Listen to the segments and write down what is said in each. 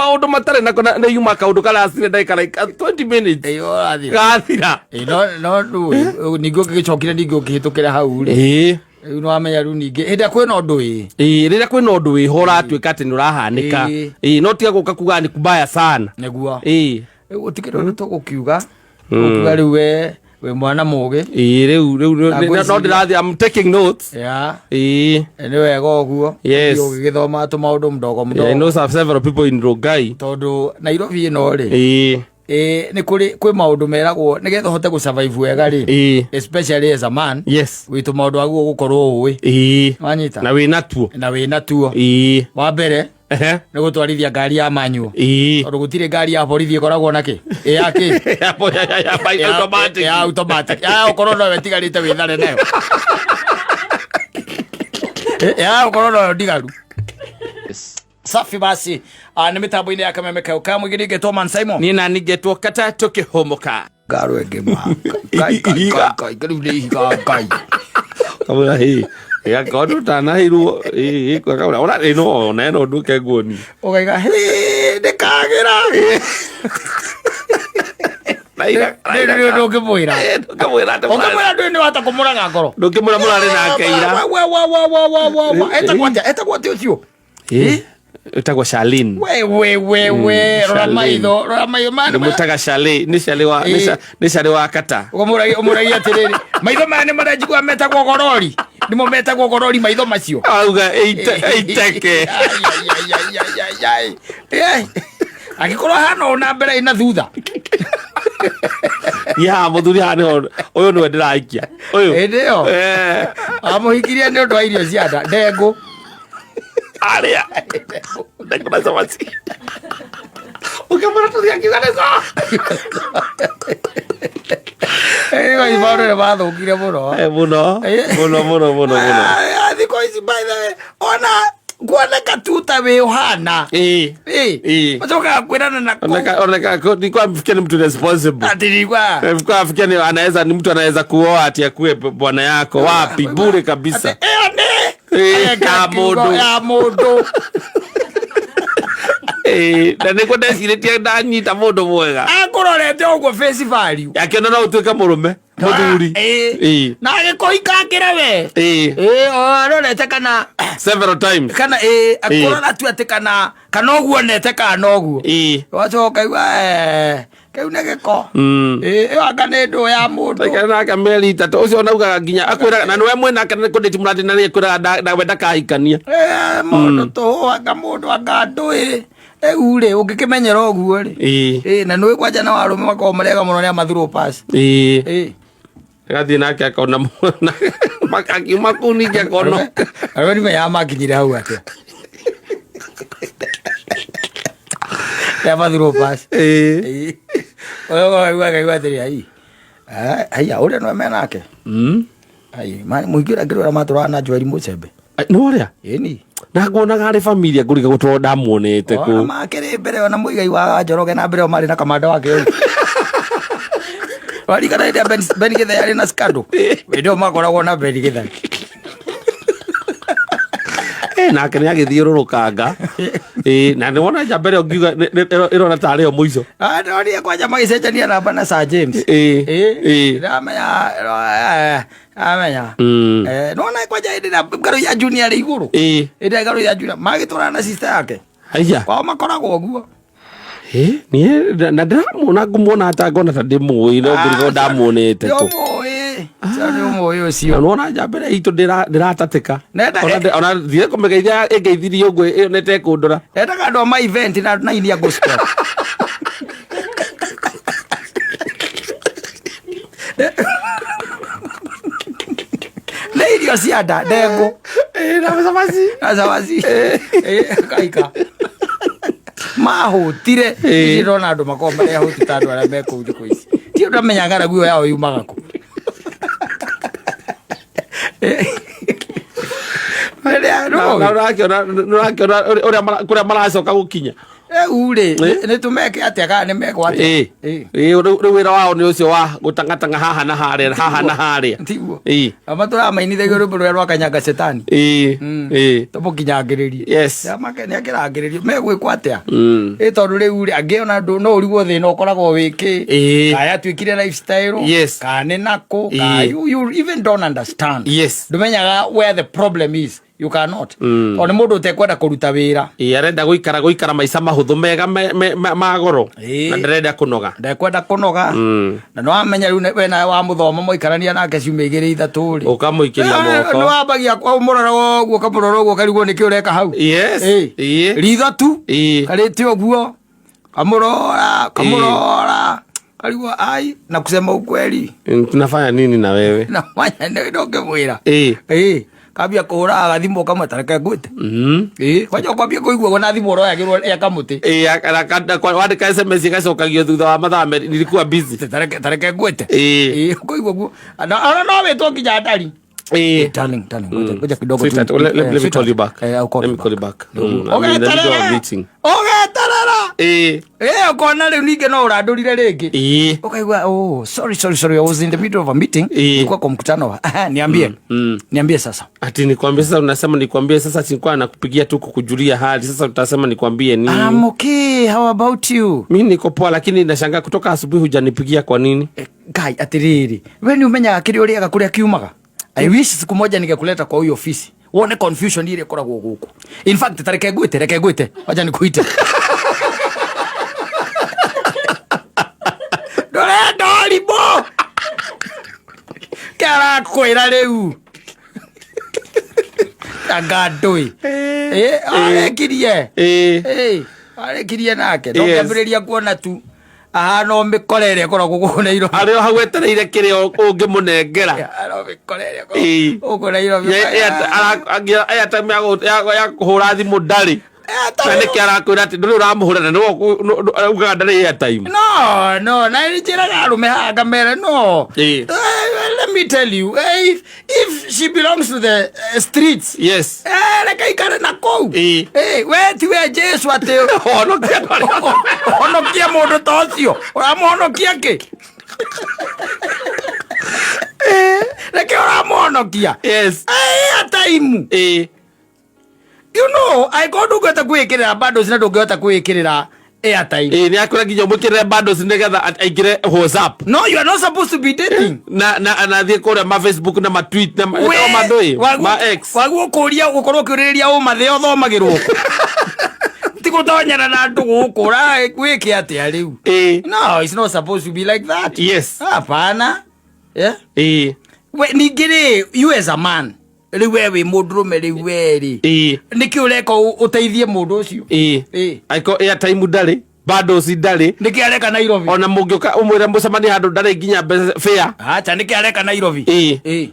Maũndũ matarĩ nako na yuma kaũndũ karacire ndagĩka like 20 minutes. Ĩĩ, ũrathira. Gathira. Ĩĩ, no ndũĩ ningĩ ũngĩgĩcokire ningĩ ũkĩhĩtũkĩra hau rĩ, Ĩĩ. rĩu nĩwamenya rĩu ningĩ hĩndĩ ĩrĩa kwĩna ũndũ ĩ. Ĩĩ, rĩrĩa kwĩna ũndũ wĩho ũratuĩka atĩ nĩ ũrahanĩka. Ĩĩ. Ĩĩ, no tiga gũka kuga nĩ kubaya sana. Nĩguo. Ĩĩ. Rĩu gũtikĩrĩ ũndũ tũgũkiuga, tũgũkiuga rĩu we wĩ mwana mũgĩ. Ĩĩ, rĩu Na no ngwĩciria- ndĩrathiĩ, I'm taking notes. Ya. Ĩĩ. Nĩ wega ũguo. Yes. Ũthiĩ ũgĩgĩthoma tũmaũndũ mdogo Yeah, I mdogo. know some several people in Rongai. Tondũ Nairobi ĩno rĩ, Ĩĩ. ĩ nĩ kũrĩ kwĩ maũndũ meragwo nĩgetha ũhote gũ survive wega rĩ, Ĩĩ. especially as a man, Yes. wĩ tũmaũndũ wagĩrĩirwo gũkorwo ũĩ. Ĩĩ. Wanyita? Na wĩna tuo. Na wĩna tuo. Ĩĩ. Wa mbere Ehe. nĩ gũtwarithia ngari ya manual. Ĩĩ. Tondũ gũtirĩ ngari ya borithi ĩkoragwo na kĩ? Ĩ ya kĩ? Ya automatic. Ya automatic. Ya ũkorwo nowe ĩtigarĩte wĩthare nayo. Ya ũkorwo noyo ndigaru. Safi basi. Ah, nĩ mĩtambo-inĩ ya kameme kau ka mũingĩ ningĩtwo Man Simon. Niĩ nani ngetwo kata tũkĩhũmũka. Ngaro ĩngĩ ma. Ngai, Ngai, Ihiga. Ngai, Ngai, rĩu nĩ ihiga Ngai. Kamũra hĩ. Ĩgakorwo ndũtanahirwo. Ĩ, kamũra ona ĩno ona ĩno nduke nguoni. Ũgaiga hĩ ndĩkagĩra. Nĩ ndũngĩmwĩra. Ndũngĩmwĩra atĩ Ũngĩmwĩra ndũĩ nĩ wahota kũmũraga ngoro. Ndũngĩmwĩra mũrarĩ nake ira. Wa, wa, wa, wa, wa, wa, wa. Etagwo atĩa? Etagwo atĩa ũcio? Ĩ, ĩtagwo Charlene. We, we, we, we, rora Charlene. maitho, rora maitho maya nĩ Nĩ mũtaga Charlene, nĩ Charlene wa nĩ Ĩ. Nĩ Charlene wa kata. Ũkamũragia ũmũragia atĩrĩrĩ, maitho maya nĩ marĩa njiguaga metagwo gorori. Nĩmo metagwo gorori maitho macio. Auga ĩiteke. Ai, ai, ai, ai, ai, ai, ai. Eh, angĩkorwo hana ũũ na mbere ĩna thutha. Ya mũthuri haha nĩho ũyũ nĩwe ndĩraikia. Ũyũ. Hĩndĩ ĩyo. Eh, Amũhikirie nĩ ũndũ wa irio cia nda, ndengũ. Arĩa. Ndengũ na cabaci. Ũkĩmwĩra tũthiĩ akiuga nĩ sawa. Ĩyo maũndũ nĩ mathũkire mũno. Eh, mũno. Mũno mũno mũno mũno. Ah, thikũ ici by the way, ona kuoneka tu ta wĩ ũhana. Ĩĩ. Ĩ. Ĩ. Macokaga kwĩrana na kũu. Oneka nilikuwa nafikiria ni mtu responsible. Ati nilikuwa Nilikuwa nafikiria ni anaweza ni mtu anaweza kuoa ati akuwe bwana yako wapi bure kabisa. Ati, ĩyo nĩ Ĩ, ya mũndũ. Ya mũndũ. Ĩ, na nĩguo ndecirĩtie ndanyita mũndũ mwega. Akũrorete ũguo face value. Akĩona no ũtuĩke mũrũme mũthuri. Ĩ. Ĩ. Na agĩkũhikangĩra we. Ĩ. Ĩ, o arorete kana Several times. kana ĩ akũrora tu atĩ kana kana ũguo onete kana ũguo. Ĩ. Wacoka igua kĩu nĩ gĩko. Ĩ, ĩyo anga nĩ ndũ ya mũndũ. Taikara nake mĩeri 3 ũcio onaugaga nginya akwĩraga na nĩwe mwĩnake nĩ kũndĩti mũratĩ na nĩ akwĩraga we ndakahikania. Eh, mũndũ tũhũ anga mũndũ anga ndũĩ. Rĩu rĩ ũngĩkĩmenyera ũguo rĩ. Ĩ. Ĩ, na nĩũĩ kwanja na arũme makoragwo marĩ ega mũno nĩ amathurwo pass. Ĩ. Ĩ. Agathiĩ nake akona akiuma kũu ningĩ akona. Arũme ndimenyaga makinyire hau atĩa. Nĩ amathurwo pass. Ĩ. Ĩ. Ũyũ ũkaigua akaigua atĩrĩ ai. Haiya ũrĩa nĩwe menake. Ai, mũingĩ ũrĩa ngĩrora matũraga na Joel Mũcembe. Nĩ ũrĩa? Ĩni. Na nguonaga arĩ familia ngũriga gũtũra ndamuonete Ona kũ. makĩrĩ mbere ona Muigai wa Njoroge na mbere o marĩ na kamanda wake ũyũ. Warikana hĩndĩ ya Ben Githae arĩ na scandal. Hĩndĩ ĩyo makoragwo na Ben Githae. Eh, nake nĩ agĩthiũrũrũkanga. Ĩ, na nĩ wona njamba ĩrĩa ũngiuga ĩrona tarĩ yo mũico. Ah, ndonire kwanja magĩcenjania namba na Sir James. Ĩ. Ĩ. Ĩ. Ndamenya amenya. Eh, nona kwanja hĩndĩ ĩrĩa ngarũ ya Junior arĩ igũrũ. Ĩ. Hĩndĩ ĩrĩa ngarũ ya Junior magĩtwarana na sister yake. Haiya. Kwao makoragwo ũguo. Ĩ, niĩ na ndĩramuona ngũmuona ata ngona ta ndĩmũĩ no ngũrigo ndamuonete kũ. Nĩũmũĩ. Ũcio nĩũmũĩ ũcio. Na nĩwona njamba ĩrĩa itũ ndĩratatĩka. Nenda- Ona thire kũmĩgeithia ĩngeithirie ũguo ĩyo nĩtekũndora. Endaga andũ a ma event na na iria gospel. Nĩ irio cia nda ndengũ Ĩ, na cabaci. na cabaci. Ĩ, kaika mahũtire. Ĩ. Ndĩrona andũ makoragwo marĩ ahũtu ta andũ arĩa me kũu thikũ ici. Ti ũndũ amenya ng'aragu ĩyo yao yumaga kũ. Rĩrĩa Na ũrakĩona ũrĩa kũrĩa maracoka gũkinya. Rĩu rĩ, nĩ tũmeke atĩa kana nĩ mekwo atĩa? Ĩĩ. Ĩĩ. Ĩĩ, rĩu wĩra wao nĩ ũcio wa gũtangatanga haha na harĩa, haha na harĩa. Tiguo. Ĩĩ. Ama tũramainithagia rwĩmbo rũrĩa rwa kanyanga cetani. Ĩĩ. Ĩĩ. Tũmũkinyangĩrĩrie. Yes. Nĩ akĩrangĩrĩrio. Megwĩkwo atĩa? Mm. Ĩ tondũ rĩu rĩ, angĩ ona ndũ no ũrigwo thĩna ũkoragwo wĩ kĩ. Ĩĩ. Kana yatuĩkire lifestyle. Yes. Kana nĩ nakũ. Kana Ĩĩ. you even don't understand. Yes. Ndũmenyaga where the problem is. You cannot. Tondũ nĩ mũndũ ũtekwenda kũruta wĩra. Ĩĩ, arenda gũikara gũikara maica mahũthũ mega ma goro. Ĩĩ. Na ndarenda kũnoga. Ndekwenda kũnoga. Na nĩ wamenya rĩu we nawe wamũthoma mwaikarania nake ciumia igĩrĩ ithatũ rĩ. Ũkamũikĩria moko. Nĩ wambagia ũmũrora ũguo ũkamũrora ũguo ũkarigwo nĩkĩ ũreka hau. Yes. Ĩĩ. Ĩĩ. Ritho tu. Ĩĩ. Karĩte ũguo. Kamũrora, kamũrora. Karigwo ai na kusema ukweli. Tunafanya nini na wewe? Na manya nĩ ndũngĩmwĩra. Ĩĩ. Ĩĩ. Kambia kũhũra gathimũ kamwe ta reke ngwĩte. Ĩĩ. Kwanja ũkwambia kũigua na thimũ ũroyagĩrwo ya kamũtĩ. Ĩĩ, wandĩka SMS ĩgacokagio thutha wa mathaa merĩ, nilikuwa busy. Ta reke ngwĩte. Ĩĩ. Ĩĩ, ũkũigua ũguo. Na ona no wĩtwo nginya ndari. Ĩĩ. Darling, darling, ngoja ngoja kidogo tu. Sweetheart, let me call you back. I'll call Let you me call you back. back. I'm in the middle of meeting. Ũgeterera. Ĩĩ. Ĩĩ, ũkona rĩu ningĩ no ũrandũrire rĩngĩ. Ĩĩ. Ukaigua, oh, sorry, sorry, sorry, I was in the middle of a meeting. Ĩĩ. Nilikuwa kwa mkutano. Aha, niambie. Niambie sasa. Ati nikwambie sasa, unasema nikwambie sasa, sikuwa nakupigia tu kukujulia hali. Sasa utasema nikwambie nini? I'm okay, how about you? Mimi niko poa, lakini nashangaa kutoka asubuhi hujanipigia kwa nini? Ngai, atiriri. We nĩ ũmenyaga kĩrĩa ũrĩaga kũrĩa kiumaga? I wish siku moja ningekuleta kwa huyo ofisi. Wone confusion ile ĩkoragwo gũkũ. In fact, ta reke ngwĩte, reke ngwĩte. Wacha nikuite. Ndũrenda ũrimũ. Kĩarakwĩra rĩu. Anga ndũĩ. Ĩ, arekirie. Ĩĩ. Ĩ, arekirie nake. No Yes. kĩambĩrĩria kuona tu ahana o mĩkora ĩrĩa ĩkoragwo gũkũ Nairobi. Arĩ o hau etereire kĩrĩa ũngĩmũnengera. Ahana o mĩkora ĩrĩa Ĩĩ. ĩkoragwo gũkũ Nairobi. Airtime ya kũhũra thimũ ndarĩ. Na nĩkĩ arakwĩra atĩ ndũrĩ ũramũhũra na nĩwe ugaga ndarĩ airtime. No, no, na njĩraga arũme haha ngamera no. Ĩĩ. Let me tell you, if she belongs to the streets, Yes. Reke ikare na kũu. Ĩĩ. We ti we Jesu atĩ Honokia andũ arĩa othe. honokia mũndũ ta ũcio. Ũramũhonokia kĩ? Reke ũramũhonokia. Yes. Airtime. Ĩĩ. You know, angĩkorwo ndũngĩhota kwĩĩkĩrĩra bundles na ndũngĩhota kwĩĩkĩrĩra airtime. Ĩĩ, nĩ akwĩra nginya ũmwĩkĩrĩre bundles nĩgetha aingĩre WhatsApp. No, you are not supposed to be dating. Na na thiĩ kũrĩa ma Facebook na ma tweet na ma ma ndũĩ, ma X. Waguo kũria gũkorwo ũkĩũrĩrĩria ũma thĩ ũthomagĩrwo kũ. Ti gũtonyana na andũ gũkũ wĩke atĩa rĩu? Ĩĩ. No, it's not supposed to be like that. Yes. Hapana. Yeah. Ĩĩ. We ningĩ rĩ, you as a man, rĩu we wĩ mũndũrũme rĩu we rĩ. Ĩĩ. Nĩkĩ ũreka ũteithie mũndũ ũcio? Ĩĩ. Ĩĩ. Angĩkorwo airtime ndarĩ, bundles ndarĩ. Nĩkĩ areka Nairobi? Ona mũngĩũka ũmwĩre mũcemanie handũ ndarĩ nginya mbeca fare. Acha, nĩkĩ areka Nairobi? Ĩĩ. Ĩĩ.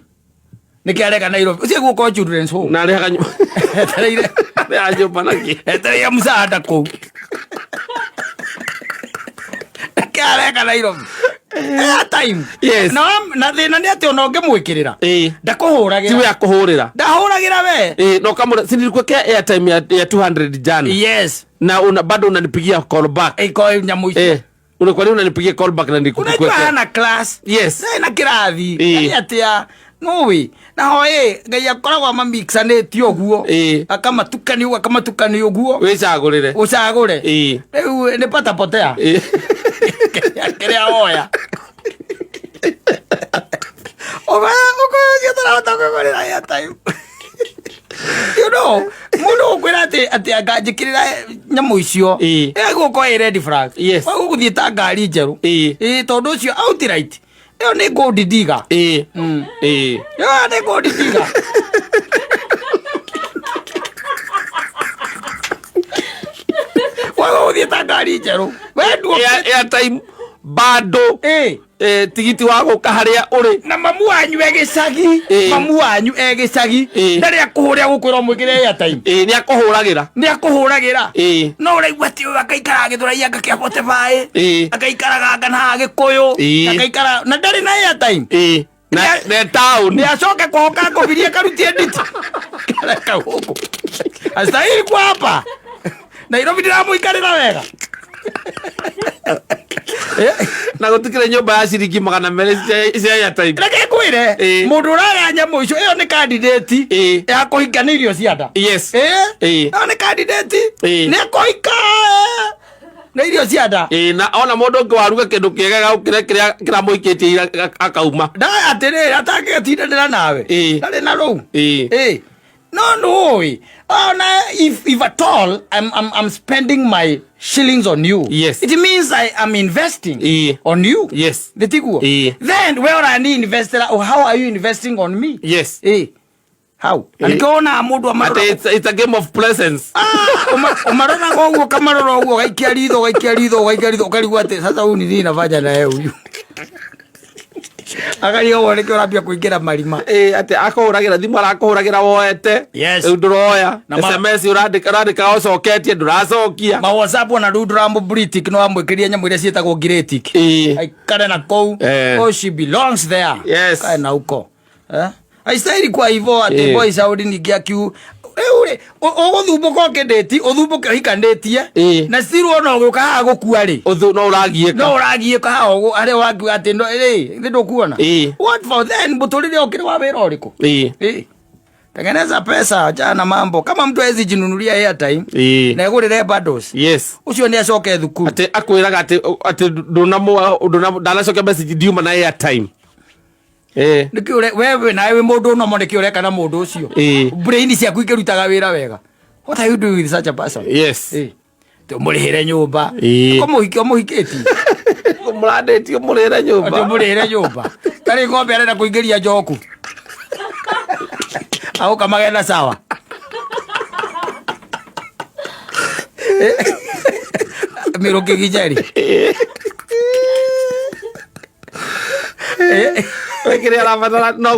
Nĩkĩ areka Nairobi? Ũcio gũkorwo children's home. Na arĩhaga nyũmba. Etereire. Arĩhaga nyũmba na kĩ? Etereire msaada kũu. Nĩkĩ areka Nairobi? Airtime. Yes. Na thĩna nĩ atĩ ona ũngĩmwĩkĩrĩra. Ĩĩ. Ndakũhũragĩra. Tiwe akũhũrĩra. Ndahũragĩra we. Ĩĩ, na ũkamũra, si nilikuwekea airtime ya 200 jana. Yes. Na bado unanipigia call back. Ĩko nyamũ icio. Una kwa nini unanipigia call back na nilikuwekea? Unajua hana class. Yes. Na kĩrathi. Ĩĩ. Nĩ atĩa? Nũĩ. Na ho ĩ, Ngai akoragwo amamixanĩtie ũguo. Ĩĩ. Akamatukania ũguo, akamatukania ũguo. Wĩcagũrĩre. Ũcagũre. Ĩĩ. Rĩu nĩ pata potea. Ĩĩ. Kĩrĩa woya. Ũkoya ũcio tũrahota kwĩgũrĩra airtime. You know, mũndũ ũkwĩra atĩ anganjĩkĩrĩra nyamũ icio. Ĩĩ. Ĩgũkorwo ĩ red flag. Yes. Ũgũthiĩ ta ngari njerũ. Ĩĩ. Ĩĩ, tondũ ũcio outright. Ĩyo nĩ gold digger. Ĩĩ. Ĩĩ. Ĩyo nĩ gold digger. Waga gũthiĩ ta ngari njerũ. We nduo. Airtime bado. Ĩĩ. Tigiti wa gũka harĩa ũrĩ. Na mamu wanyu e gĩcagi. Ĩĩ. Mamu wanyu e gĩcagi. Ĩĩ. Ndarĩ akũhũrĩra gũkwĩra ũmwĩkĩre airtime. Ĩĩ, nĩ akũhũragĩra. Nĩ akũhũragĩra. Ĩĩ. No ũraigua atĩ ũyũ akaikara agĩthũragia anga kĩa 45. Ĩĩ. Akaikaraga anga na Gĩkũyũ. Ĩĩ. Akaikara na ndarĩ na airtime. Ĩĩ. Na Nĩ- na town. Nĩ acoke kwao kangobirie akarutie nditi. Kareka gũkũ. Astahili kwa hapa. Nairobi ndĩramũikarĩra wega. Na gutikire nyumba ya ciringi 200 cia airtime. Reke ngwĩre, mũndũ ũrarĩa nyamũ icio, ĩyo nĩ candidate ya kũhika nĩ irio cia nda. Ĩyo nĩ candidate nĩ kũhika nĩ irio cia nda. Ĩĩ, na ona mũndũ ũngĩ waruga kĩndũ kĩega gagũkĩra kĩrĩa kĩramũikĩtie ira akauma. Nda atĩrĩrĩ, atangĩtindanĩra nawe ndarĩ na rũu. Ĩĩ. No nũĩ ona if at all I'm spending my shillings on you, it means I am investing on you. Nĩtiguo? Then we ũrani investera, how are you investing on me? Ĩĩ. How? Na nĩkĩo wonaga mũndũ amarora. Atĩ it's a game of presence. Ah, ũmaroraga ũguo, ũkamarora ũguo, ũgaikia ritho, ũgaikia ritho, ũgaikia ritho, ũkarigwo atĩ sasa huyu ni nini nafanya naye huyu, akarigwo nĩkĩo ũrambia kũingĩra marima. Ĩĩ, atĩ akũhũragĩra thimũ, arakũhũragĩra woete. Rĩu ndũroya. Na SMS ũrandĩka, ũrandĩka ũcoketie, ndũracokia. Ma WhatsApp ona rĩu ndũramũ no wamwĩkĩria nyamũ iria ciĩtagwo ngirĩtik. Aikare na kũu. Oh, she belongs there. Kae na huko, eh? Haistahili kwa hivyo atĩ boy saudi ningĩ akiu rĩu rĩ ũgũthumbũka ũkĩndĩti, ũthumbũke ũhikanĩtie na still ona ũgĩũka haha gũkua rĩ, Ũthũ no ũragiĩka. No ũragiĩka haha ũguo harĩa wakiuga atĩ no rĩ thĩ ndũkuona. What for then? Mũtũrĩre ũkĩrĩ wa wĩra ũrĩkũ? Ĩĩ. Tengeneza pesa, achana na mambo. Kama mtu hawezi jinunulia airtime na egũrĩre bundles, ũcio nĩ acoke thukuru. Atĩ akwĩraga atĩ ndũnamũ ndanacokia message, ndiuma na airtime. Nĩkĩ wewe nawe wĩ mũndũ ũnomo, nĩkĩ ũreka na mũndũ ũcio? Brain ciaku ikĩrutaga wĩra wega, what are you doing with such a person? Ũmũrĩhĩre nyũmba? Ko mũhiki ũmũhikĩtie? Mũrandĩtie ũmũrĩre nyũmba. Atĩ ũmũrĩhĩre nyũmba, tarĩ ng'ombe arenda kũingĩria njoku agũka magenda sawa. Mĩrũkĩ giceri. We kĩrĩa arabatara no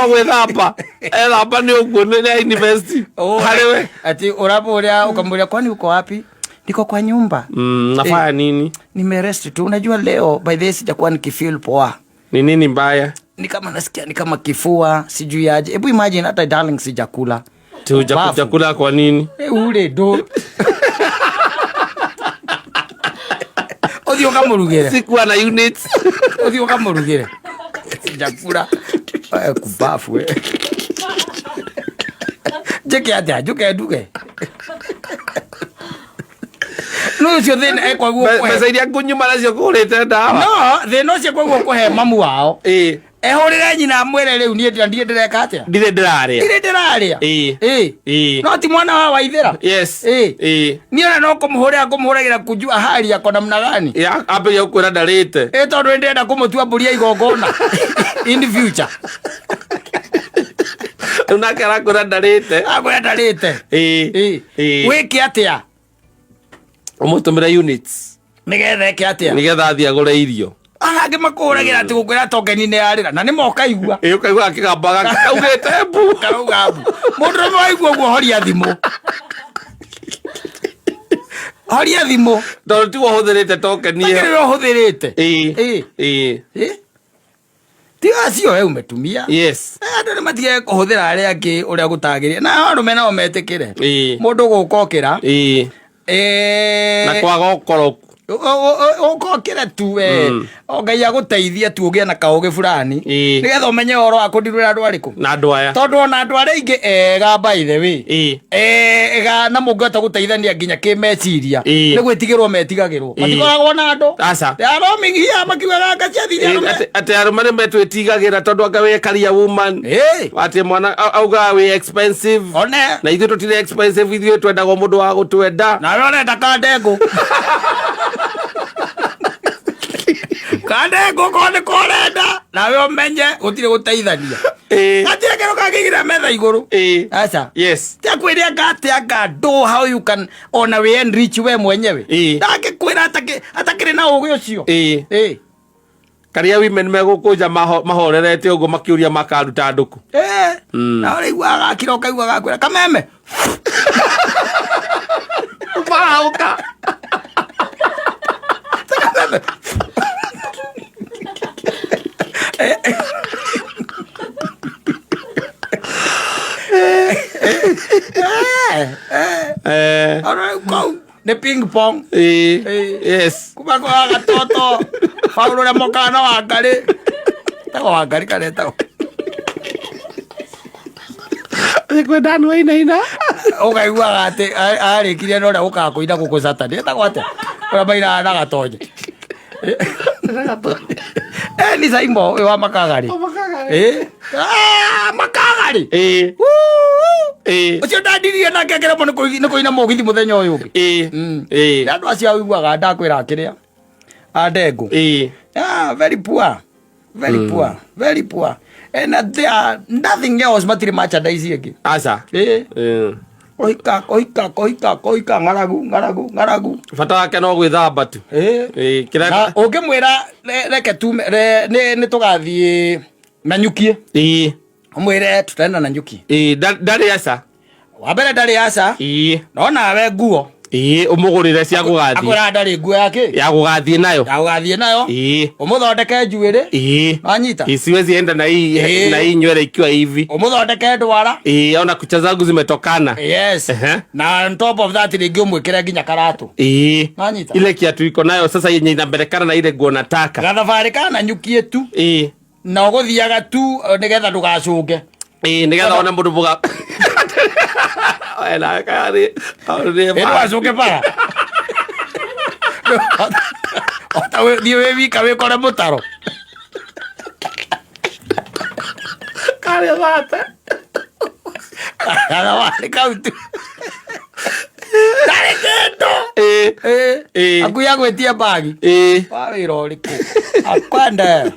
gwĩthamba, ethamba nĩ ũguo nĩ invest harĩ we. Ati ũramũria, ukamwĩra, "Kwani uko wapi?" "Niko kwa nyumba." Nafanya nini? "Nimerest tu. Unajua leo, by the way, sijakuwa nikifeel poa." Ni nini mbaya? "Ni kama nasikia ni kama kifua, sijui aje. Hebu imagine, hata darling sijakula." Tuja. Bafu. Chakula kwa nini? Eh, ule ndo ũthiĩ ũkamũrugĩre. Sikuwa na units. Ũthiĩ ũkamũrugĩre, sijakula. Eh, kubafu we, njĩke atĩa? Njũke nduge? No ũcio thĩna ekwaguo kũhe Mbeca iria ngũnyuma nacio kũrĩte ndawa. No thĩna ũcio kwaguo kũhe mamu wao ehũrĩre nyina amwĩre, "Rĩu niĩ ndirĩ ndĩreka atĩa?" Ndirĩ ndĩrarĩa. Ndirĩ ndĩrarĩa. Ĩĩ. No ti mwana wa waithĩra. Niĩ ona no kũmũhũrĩra ngũmũhũragĩra kujua hali yako namna gani. Ya ambĩrĩria gũkwĩra ndarĩte. Ĩ, tondũ nĩ ndĩrenda kũmũtua mbũri ya igongona in the future. Rĩu nake arakwĩra ndarĩte. Akwĩra ndarĩte. Wĩke atĩa? Ũmũtũmĩre units. Nĩgetha eke atĩa? Nĩgetha athiĩ agũre irio. Ona angĩ makũhũragĩra atĩ gũkwĩra tokeni nĩ yarĩra na nĩ mokaigua. Ĩ, ũkaigua akĩgambaga kaugĩte mbu. Karauga mbu. Mũndũ ũmwe waigua ũguo, horia thimũ, horia thimũ. Tondũ tiwe ũhũthĩrĩte tokeni ĩyo. Takĩrĩ ũhũthĩrĩte. Ĩĩ. Ĩ? Tiga acio we umetumia. Andũ nĩ matige kũhũthĩra arĩa angĩ ũrĩa gũtagĩrĩire, na arũme nao metĩkĩre mũndũ gũkokĩra. Na kwaga ũkoroku. Ũkokĩre tu we, o Ngai agũteithie tu ũgĩe na kaũgĩ fulani nĩgetha ũmenye ũhoro wa kũndirũra andũ arĩkũ. Na andũ aya. Tondũ ona andũ arĩa aingĩ ega, by the way, ega na mũngĩhota gũteithania nginya kĩmeciria, nĩ gwĩtigĩrwo metigagĩrwo. Matikoragwo na andũ. Aca. They are roaming here makiugaga anga ciathire arũme. Atĩ arũme nĩ metwĩtigagĩra tondũ anga wĩ career woman. Atĩ mwana augaga wĩ expensive. One. Na ithuĩ tũtirĩ expensive, ithuĩ twendagwo mũndũ wa gũtwenda. Nawe ũrenda kandengũ, kandengũ ko nĩ korenda, nawe ũmenye gũtirĩ gũteithania. Gatirĩ kĩndũ kangĩigĩrĩra metha igũrũ. Aca. Tiakwĩre anga atĩ anga ndũ how you can ona we enrich we mwenyewe. Ndangĩkwĩra atakĩrĩ na ũgĩ ũcio. Karia women megũkũnja mahorerete ũguo makĩũria makaruta ndũkũ. Na ũraigua agakira, ũkaigua agakwĩra kameme. Marauka. Kameme. Ona kau. Nĩ ping pong. Ĩĩ. Ĩĩ. Yes. Kuma kwa gatoto Paulo ũrĩa mokaga na Wangarĩ, etagwo Wangarĩ kana etagwo Kwenda nũ ainaina. Ũkaiguaga atĩ arĩkirie na ũrĩa ũkaga kũina gũkũ Saturday, etagwo atĩa ũrĩa mainaga na Gatonye? Eh, ni Saimo ũyũ wa Makagarĩ. Eh. Ah, Makagarĩ. Ĩĩ. Ĩĩ. Ũcio ndandirie nake akĩremwo nĩ kũina mũgithi mũthenya ũyũ ũngĩ. Ĩĩ. Ĩĩ. Nĩ andũ acio ũiguaga ndakwĩra kĩrĩa andengũ. Ĩĩ. Ah, very poor. Very poor. Very poor. And there are nothing else, matirĩ merchandise ĩngĩ. Aca. Ĩĩ. Ĩĩ. Kũhika, kũhika, kũhika, kũhika, ng'aragu, ng'aragu, ng'aragu. Bata wake no gwĩthamba tu. Ĩĩ. Ĩĩ, kĩrĩa Na ũngĩmwĩra reke tume nĩ tũgathiĩ Nanyukie. Ĩĩ. Ũmwĩre tutaenda Nanyuki. Ĩĩ, ndarĩ aca. Wa mbere ndarĩ aca. Ĩĩ. No nawe nguo. Ĩĩ, ũmũgũrĩre cia gũgathiĩ. Akwĩraga ndarĩ nguo ya kĩ? Ya gũgathiĩ nayo. Ya gũgathiĩ nayo. Ĩĩ. Ũmũthondeke njuĩrĩ. Ĩĩ. Wanyita? Ĩĩ, siwezi enda na hii Ĩĩ. na hii nywele ikiwa hivi. Ũmũthondeke ndwara. Ĩĩ, ona kucha zangu zimetokana. Yes. Ehe. Na on top of that rĩngĩ ũmwĩkĩre nginya karatũ. Ĩĩ. Wanyita? Ile kiatu iko nayo sasa yenye inapelekana na ile nguo nataka. Gathabarĩ ka Nanyukie tu. Ĩĩ. Na ũgũthiaga tu nĩgetha ndũgacũnge. Ĩĩ, nĩgetha one mũndũ mũga. Wena kari. Ĩ ndũgacũnge bara. Ota thiĩ wĩ wika wĩkore mũtaro. Kari thate. Gathabarĩ kau tu. Ndarĩ kĩndũ. Ĩĩ. Ĩ. Ĩĩ. Akuya gwĩtia bagi. Ĩĩ. Wa wĩra ũrĩkũ? Akwende.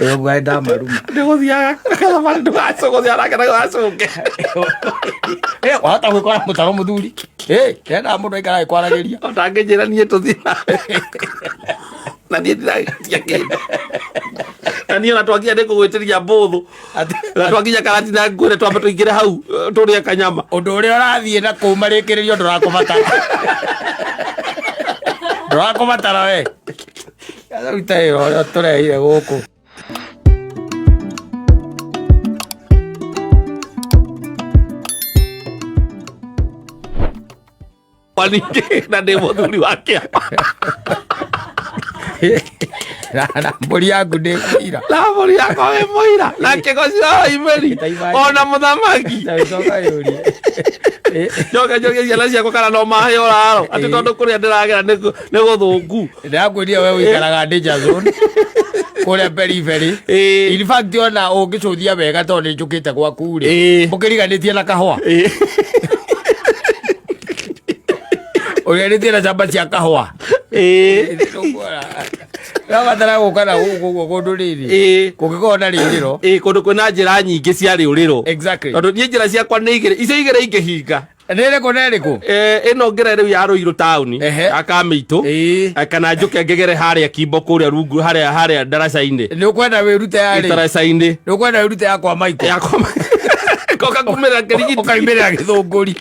Ũguo ndamaruma. Nĩgũthiaga gathabarĩ ndũgacũgũthia nake ndũgacũnge. Eh, wahota gwĩkora mũtaro mũthuri. Eh, ndĩrenda mũndũ aikara agĩkwaragĩria. Ũtangĩnjĩra niĩ tũthiĩ nawe. Na niĩ ndiratia kĩndũ. Na niĩ ona twakinya nĩ ngũgwĩtĩria mbũthũ. Na twakinya karatina ngwĩre twambe tũingĩre hau tũrĩe kanyama. Ũndũ ũrĩa ũrathiĩ na kũu marĩkĩrĩrio ndũrakũbatara. Ndũrakũbatara we. Ruta wĩra ũrĩa tũrehire gũkũ. Ningĩ na ndĩ mũthuri wa kĩama. Na mbũri yaku ndĩ mũira. Na mbũri yakwa wĩ mũira. Na kĩgoci wa imeri. Ona mũthamaki. Coka yũrie. Njoke njoke ciana ciakwa kana no mahe ũraro. Atĩ tondũ kũrĩa ndĩragera nĩ gũthũku. Ndĩrakwĩrire we ũikaraga danger zone kũrĩa periphery. Ĩĩ. In fact ona ũngĩcũthia wega tondũ nĩ njũkĩte gwaku rĩ. Ĩĩ. Ũkĩriganĩtie na kahũa. Ĩĩ. Ũriganĩtie na camba cia kahũa. Ĩĩ. Rabatara gũka na gũkũ ũguo kũndũ rĩrĩ. Ĩĩ. Kũngĩkorwo na rĩrĩro. Ĩĩ, kũndũ kwĩna njĩra nyingĩ cia rĩũrĩro. Exactly. Tondũ niĩ njĩra ciakwa nĩ igĩrĩ, icio igĩrĩ ingĩhinga. Nĩ ĩrĩkũ na ĩrĩkũ? Ĩno ngere rĩu ya Rũirũ taũni Ehe. ya Kamĩitũ. Ĩĩ. Kana njũke ngegere harĩa Kimbo kũrĩa rungu harĩa harĩa ndaraca-inĩ. Nĩ ũkwenda wĩrute yarĩ? Ndaraca-inĩ. Nĩ ũkwenda wĩrute ya kwa Michael? Ya kwa Koka kumĩra kĩrigiti. Ũkaimĩrĩra gĩthũngũri.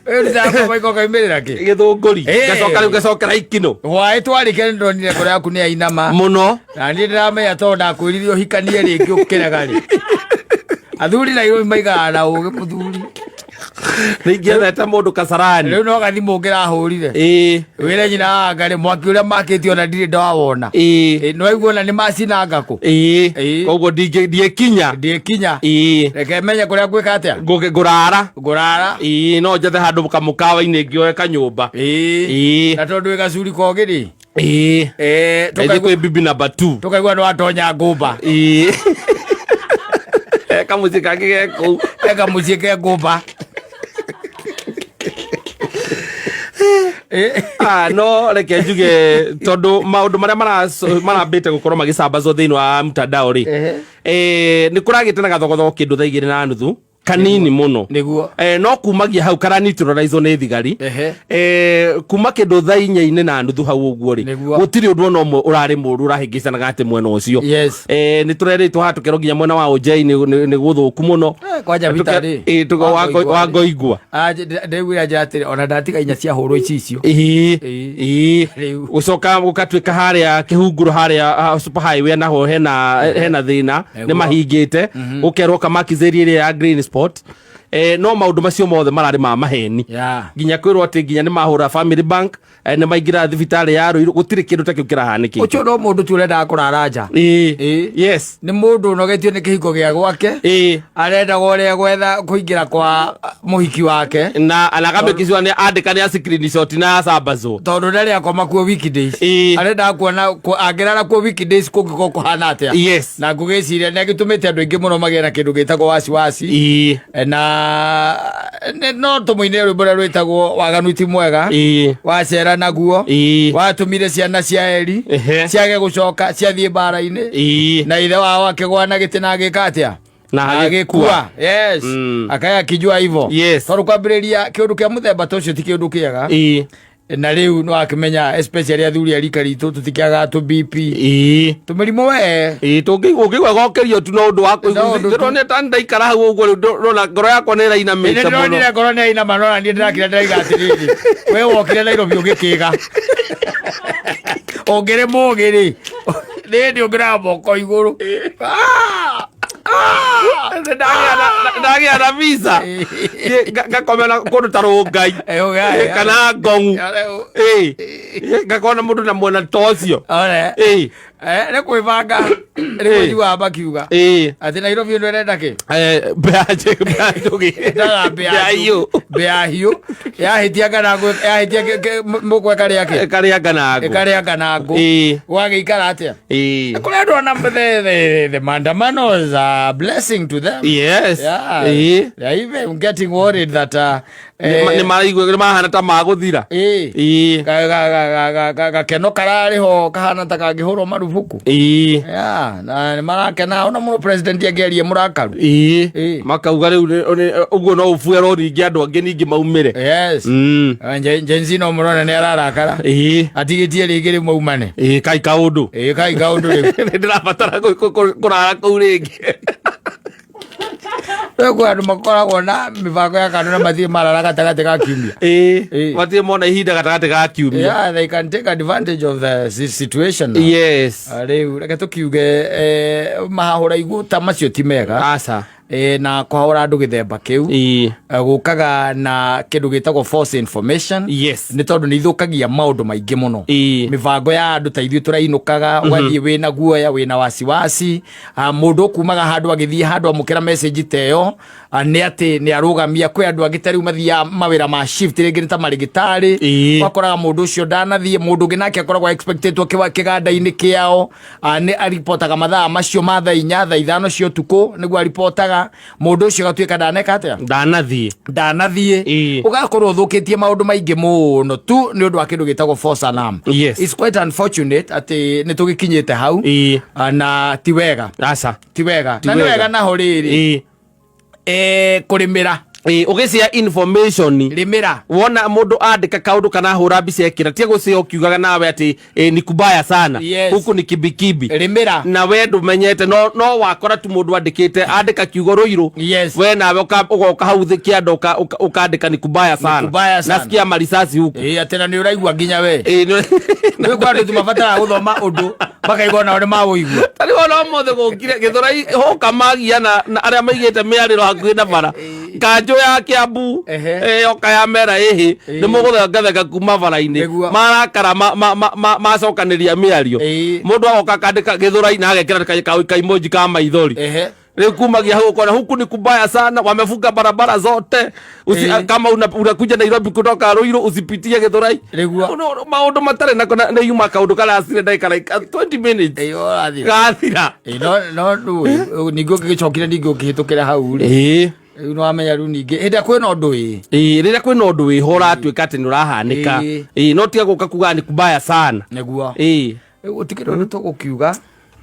Wĩrute ya kwa Michael ũkaimĩrĩra kĩ? Gĩthũngũri. Ĩĩ. Ngacoka rĩu ngacokera Ikinũ. Hwaĩ twarĩkia nĩ ndonire ngoro yaku nĩ yainama. Mũno. Na niĩ ndĩramenya tondũ ndakwĩrire ũhikanie rĩngĩ ũkĩrega rĩ. Athuri na irũmi maigaga na ũgĩ mũthuri. Nĩingĩethete mũndũ Kasarani. Rĩu no gathimũ ngĩrahũrire. Ĩĩ. Wĩre nyina wa Ngarĩ mwaki ũrĩa makĩtie ona ndirĩ ndawona. Ĩĩ. Ĩ, nĩwaigua ona nĩ macina ngakũ. Ĩĩ. Ĩĩ. Koguo ndiĩkinya. Ndiĩkinya. Ĩĩ. Reke menye kũrĩa ngwĩka atĩa. Ngũrara. Ngũrara. Ĩĩ, no njethe handũ kamũkawa-inĩ ngĩoe kanyũmba. Ĩĩ. Ĩĩ. Na tondũ wĩ gacuri kogĩ rĩ. Ĩĩ. Ĩĩ, Ndaithiĩ kwĩ bibi number 2. Tũkaigua nĩ watonya ngũmba. Ĩĩ. Kamũciĩ kangĩ ge kũu. Kamũciĩ ke ngũmba. Ah, no reke njuge tondũ maũndũ marĩa marambĩte gũkorwo magĩcambazwo thĩinĩ wa mtandao rĩ, nĩ kũragĩte na gathogothogo kĩndũ thaa 2:30. Kanini muno. Nĩguo. No kumagia hau karaneutralizwo nĩ thigari. Kuma kĩndũ thaa inya-inĩ na nuthu hau ũguo rĩ, Nĩguo. Gũtirĩ ũndũ ona ũmwe ũrarĩ mũru ũrahĩngĩcanaga atĩ mwena ũcio. Nĩ tũrerĩtwo haha tũkerwo nginya mwena wa Ũnjei nĩ gũthũku mũno. Kwanja vita rĩ. Wa Ngoingwa. Ah, ndĩguire njĩra atĩrĩ ona ndatiga inya ciahũrwo icicio. Ĩĩ. Rĩu. Gũcoka gũkatuĩka harĩa kĩhunguro harĩa super highway naho hena thĩna nĩ mahingĩte, gũkerwo kamakizeri ĩrĩa ya green spot, no maũndũ macio mothe mararĩ ma maheni. Nginya kwĩrwo atĩ nginya nĩ mahũra Family Bank, nĩ maingĩra thibitarĩ ya Ruiru, gũtirĩ kĩndũ ta kĩu kĩrahanĩkĩte. Ũcio no mũndũ tu ũrendaga kũrara nja. Ĩĩ. Yes. Nĩ mũndũ ũnogetio nĩ kĩhiko gĩa gwake. Arendaga ũrĩa gwetha kũingĩra kwa mũhiki wake. Na anakamekicua nĩ andĩka nĩ a screenshot na acambazwo. Tondũ ndarĩ akoma kuo weekdays. Arendaga kuona angĩrara kuo weekdays kũngĩkorwo kũhana atĩa. Na ngũgĩciria nĩ agĩtũmĩte andũ aingĩ mũno magĩe na kĩndũ gĩtagwo wasiwasi. Na no tũmũinĩre rwĩmbo rũrĩa rwĩtagwo waganu ti mwega. Wacera naguo. Watũmire ciana cia Eli ciage gũcoka ciathiĩ mbara-inĩ. Na ithe wao akĩgwa na gĩtĩ na agĩka atĩa? Na agĩkua. Yes. Akaya akijua hivyo. Tondũ kwambĩrĩria kĩũndũ kĩa mũthemba ta ũcio ti kĩũndũ kĩega. Na rĩu nĩ wakĩmenya especially athuri a rika ritũ tũtikĩagaga tũ BP. Tũmĩrimũ we. Ĩĩ, ũngĩigua gokerio tu no ũndũ wa No ũndũ tu. Ndĩronire ta ndaikara hau ũguo rĩu ndona ngoro yakwa nĩ ĩrainamĩte Nĩ mũno. ndĩronire ngoro nĩ yainama no na niĩ ndĩrakira ndĩraiga atĩrĩrĩ we wokire Nairobi ũgĩkĩga ũngĩrĩ mũgĩ rĩ nĩ hĩndĩ ũngĩraga moko igũrũ. Ah! Ah! Ndagĩa na visa. Ngakomera kũndũ ta Rũngai kana Ngong'u. Ĩĩ, ngakona mũndũ na mwena ta ũcio. Ore. Nĩ kwĩbanga nĩ njiguaga makiuga atĩ Nairobi ĩno ĩrenda kĩ? Mbĩa njũgĩ. Ĩndaga mbĩa hiũ. Mbĩa hiũ yahĩtia nganangũ yahĩtia mũkwe karĩa kĩ? Karĩa nganangũ. Ĩkarĩa nganangũ. Gwagĩikara atĩa? Kũrĩ andũ ona the maandamano is a blessing to them. Yes. Yeah. They are even getting worried that Nĩ maraigua nĩ mahana ta magũthira. Gakeno kararĩ ho kahana ta kangĩhũrwo marubuku. Yeah, na nĩ marakena ona mũno president angĩaria mũrakaru. Makauga rĩu ũguo no ũbuerwo ningĩ andũ angĩ ningĩ maumĩre. Yes. Gen Z no mũrona nĩ ararakara. Atigĩtie rĩngĩ rĩu maumane. Ĩĩ, kai kaũndũ. Ĩĩ, kai kaũndũ rĩu. Nĩ ndĩrabatara kũrara kũu rĩngĩ. Rĩu kwĩ andũ makoragwo na mĩbango ya kando na matirĩ marara gatagatĩ ga kiumia. Ĩĩ, matirĩ mona ihinda gatagatĩ ga kiumia. Yeah, they can take advantage of the situation now. Yes. Rĩu reke tũkiuge mahahũra igũta macio ti mega. Aca. Na kũhahũra andũ gĩthemba kĩu. Gũkaga na kĩndũ gĩtagwo false information. Yes. Nĩ tondũ nĩ ithũkagia maũndũ maingĩ mũno. Mĩbango ya andũ ta ithuĩ tũrainũkaga, ũgathiĩ wĩna guoya, wĩna wasiwasi. Mũndũ ũkumaga handũ agĩthiĩ handũ amũkĩra message ta ĩyo, nĩ atĩ nĩ arũgamia. Kwĩ andũ angĩ ta rĩu mathiaga mawĩra ma shift rĩngĩ nĩ ta marĩgĩtarĩ. Ũgakoraga mũndũ ũcio ndanathiĩ, mũndũ ũngĩ nake akoragwo expected kĩganda-inĩ kĩao. Nĩ aripotaga mathaa macio ma thaa inya, thaa ithano cia ũtukũ nĩguo aripotaga. Mũndũ ũcio agatuĩka ndaneka atĩa? Ndanathiĩ. Ndanathiĩ. Ũgakorwo ũthũkĩtie maũndũ maingĩ mũno tu nĩ ũndũ wa kĩndũ gĩtagwo false alarm. Yes. It's quite unfortunate atĩ nĩ tũgĩkinyĩte hau. Na ti wega. Aca. Ti wega. Ti Na nĩ wega. wega naho rĩrĩ. Kũrĩmĩra. Ũgĩcia information. Rĩmĩra. Wona mũndũ andĩka kaũndũ kana ahũra mbica ekĩra, tiga gũcia ũkiugaga nawe atĩ ni kubaya sana. Yes. Huku ni kibikibi. Rĩmĩra. Na we ndũmenyete, no wakora tu mũndũ andĩkĩte, andĩka kiugo Ruiru. Yes. We nawe ũgoka hau thĩ kĩanda ũkandĩka ni kubaya sana. Ni kubaya sana. Nasikia marisasi huku. Atĩ na nĩ ũraigua nginya we. Nĩ Nĩ kwa andũ tu mabataraga gũthoma ũndũ makaigua nao nĩ maũigua. Ta rĩu ona ũmũthĩ gũkire Gĩthũrai hoka magiana na arĩa maigĩte mĩarĩro hakuhĩ na bara. Kanjũ ya Kiambu, yoka ya mera ĩhĩ, nĩ mũgũthengatheka kuma bara-inĩ. Nĩguo. Marakara macokanĩria mĩario. Mũndũ agoka akandĩka Gĩthũrai na agekĩra ka emoji ka maithori. Rĩu kumagia hau ũkona huku ni kubaya sana, wamefunga barabara zote. Kama unakuja Nairobi kutoka Ruiru usipitie Gĩthũrai. Nĩguo. No, no, maũndũ matarĩ nako na yuma kaũndũ karacire ndagĩka like 20 minutes. Ĩĩ, ũrathiĩ. Gathira. Ĩĩ, no, no, ningĩ ũngĩgĩcokire ningĩ ũkĩhĩtũkĩra hau rĩ. Rĩu nĩ wamenya rĩu ningĩ hĩndĩ ĩrĩa kwĩna ũndũ ĩ. Ĩĩ, rĩrĩa kwĩna ũndũ wĩho ũratuĩka atĩ nĩ ũrahanĩka. Ĩĩ, no tiga gũka kuga ni kubaya sana. Nĩguo. Ĩĩ. Rĩu gũtikĩrĩ ũndũ tũgũkiuga.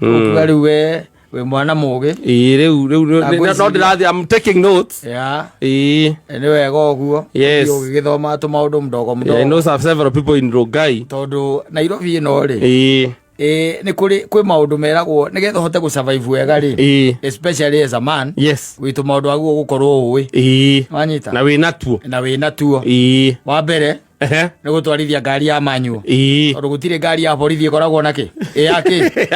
Tũgũkiuga rĩu we Wĩ mwana mũgĩ. Ĩĩ, rĩu rĩu Na no ngwĩciria- ndĩrathiĩ, I'm taking notes. Yeah. Ĩĩ. Nĩ wega ũguo. Yes. Ũthiĩ ũgĩgĩthoma tũmaũndũ mdogo I mdogo. know several people in Rongai. Tondũ Nairobi ĩno rĩ, Ĩĩ. ĩ nĩ kũrĩ kwĩ maũndũ meragwo nĩgetha ũhote gũ survive wega rĩ, Ĩĩ. especially as a man, Yes. gwĩ tũmaũndũ wagĩrĩirwo gũkorwo ũĩ. Ĩĩ. Wanyita? Na wĩna tuo. Na wĩna tuo. Ĩĩ. Wa mbere Ehe. nĩ gũtwarithia ngari ya manual. Ĩĩ. Tondũ gũtirĩ ngari ya borithi ĩkoragwo na kĩ? Ĩ ya kĩ?